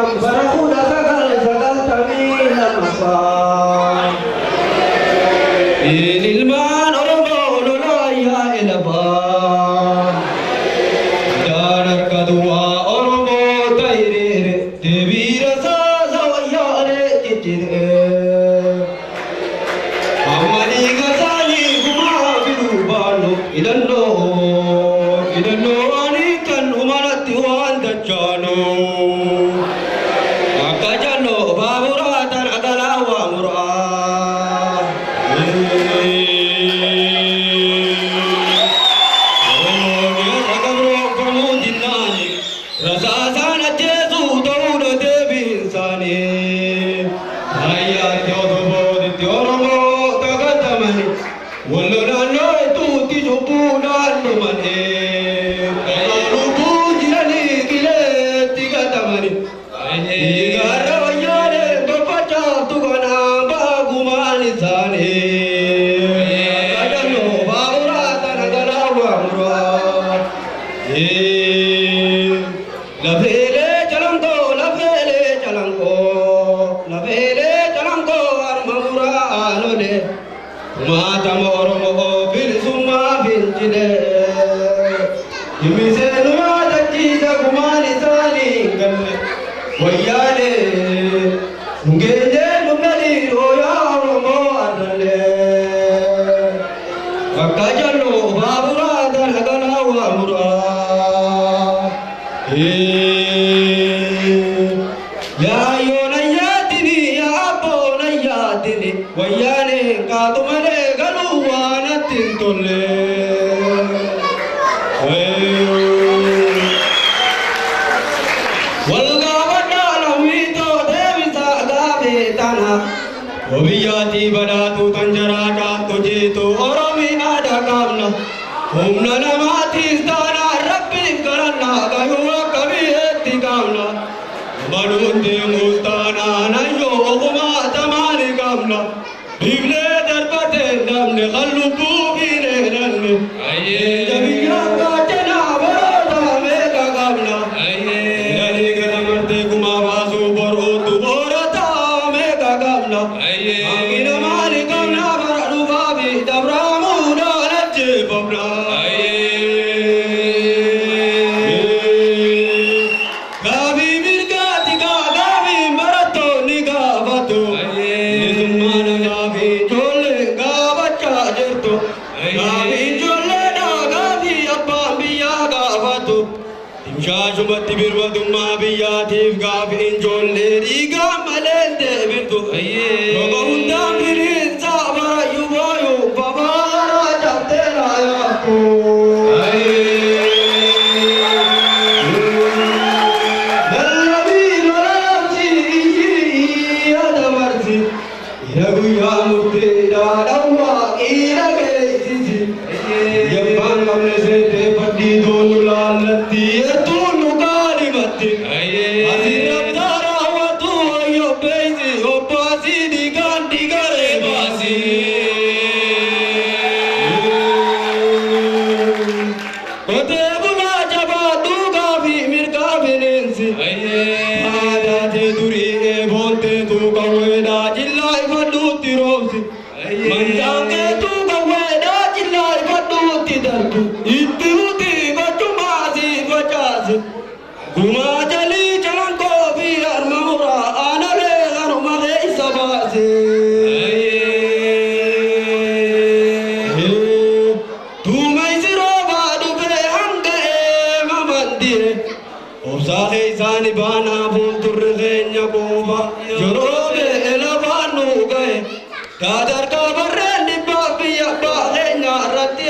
5 bara 1992ffaa. Ilmaan Oromoo lolaa yaa'e lafaa. Daan harka duwwaa Oromoo hiriire deebii rasaasa wayyaalee jijjiire. Amma dhiiga isaanii gumaa fiduu baannu hidhannoo hidhannoo waan kan umalatti waan dachaanu. Akka jalloo baaburaa tan agalaa waa muraa. Oromoon yerra gabroonfamuu dinnaani rasaasaan ajjeesuu ta'uudha deebiin isaanii. Ayyaatti otobooditti Oromoo tagatamani wal lolaan ituutti cubbuudhaan dhumanii. Lubbuu jiranii qileetti gatamani. Dhiigarra wayyaalee tolfachaaftu kanaan baagumaan isaanii. Kadhannoo baaburaa tana galaa waa muraa. Lafeelee calanqoo, lafeelee calanqoo, lafeelee calanqoo harma muraa lolee. Kumaatama Oromoo bilisummaa fincilee. Himisee nu yaadachiisa gumaan isaanii hin galle. Wayyaalee nu geenyee nu galiiroo yaa Oromoo arrallee. Bakka jalloo baaburaa tana galaa waa muraa. Yaa yoona yaadini, yaa abboona yaadini, wayyaaneen kaatu malee galuu waan natti hin tolle. Wal gaafadhaa lammiitoo deebisaa gaafee tana. Obiyyaatii badhaatu tan jaraa dhaattu jiitu Oromiyaa qabna. Humna namaatiis taanaan rabbiif kadhannaa gayuu akka biyyeetti qabna. Baduun deemuus taanaan hayyoo ogumaa tamaani qabna. Biflee darbatee namni kan lubbuu fiilee. Jabiyyaa gaachanaa baroota meeqa qabna. Ilaalii gara martee gumaa baasuu boruutu boorataa meeqa qabna. Hanqina maali qabna bara dhufaa fi dabraamuudhaan ajjeefamna. Gaafii mirgaati gaafii barattoonni gaafatu. Bilisummaa nagaa fi ijoolleen gaafachaa jirtu. Gaafii ijoolleedha gaafii abbaan biyyaa gaafatu. Timshaashumatti birmadummaa biyyaatiif gaafii ijoollee dhiigaa malee deebitu. Roga hundaan firiinsaa barayyuu booyuu babaaraa cabdee laayaaftu. Lallabii lolaamsi iyyii dabarsi. Ila guyyaa murteedhaa dhawwaa qiila geessisi. Yabbaan qabne seetee fadhii toonu laallatti ertuun nu kaadhimatti. Asirratti raawwatu wayyoo beeysi obbaasii dhiigaan dhiigaree baasi. Qotee bulaa jabaa dhugaa fi mirgaa bineensi. Aadaa tee durii eeboontee tuuqawweedhaa jillaa ifadhuutti roobsi. Mancaan keetuu qawweedhaa jillaa ifadhuutti darbu. Itti nuti gochumaasi facaasi. Gumaa jalii calanqoo fi harma muraa aanolee kanuma keessa baase. Duumessi roobaa dhufee hanga eemaman di'e. Obsaa keessaani baanaa fuuldurri keenya quufa. Yeroo ga'e lafaan nu ga'e. Daadarkaa barreen dhibbaa biyya abbaa keenya irratti.